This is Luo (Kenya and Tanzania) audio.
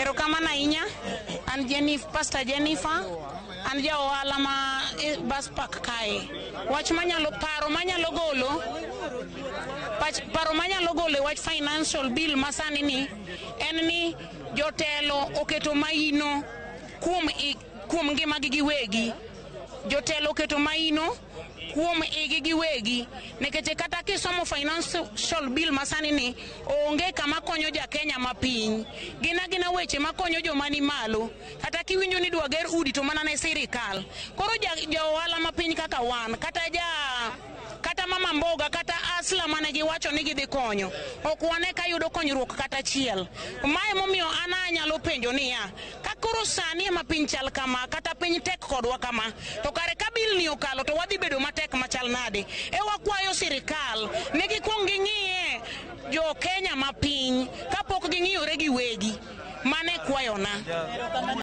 Erokamano ahinya. An Jennifer, Pastor Jennifer, an ja ohala ma e bus park kae. Wach manyalo paro manyalo golo pach, paro manyalo golo e wach financial bill masani ni en ni jotelo oketo maino kuom ngimagi giwegi. Jotelo oketo maino kuom igi giwegi nikech kata kisomo financial bill masani ni, onge kama konyo ja Kenya mapiny. Gin agina weche makonyo joma ni malo. Kata kiwinjo ni idwa ger udi to mana ne sirikal. Koro ja ohala mapiny kaka wan, kata ja kata mama mboga, kata asla mane giwacho ni gidhi konyo, ok wane ka yudo konyruok kata achiel. Mae momiyo an anyalo penjo niya, ka koro sani ema piny chal kama, kata piny tek kodwa kama, to kare ka bill ni okalo to wadhi bedo matek machal nade? E wakwayo sirikal ni gikwong ging'iye jo Kenya mapiny kapok ging'iyore giwegi. Mane kwayona.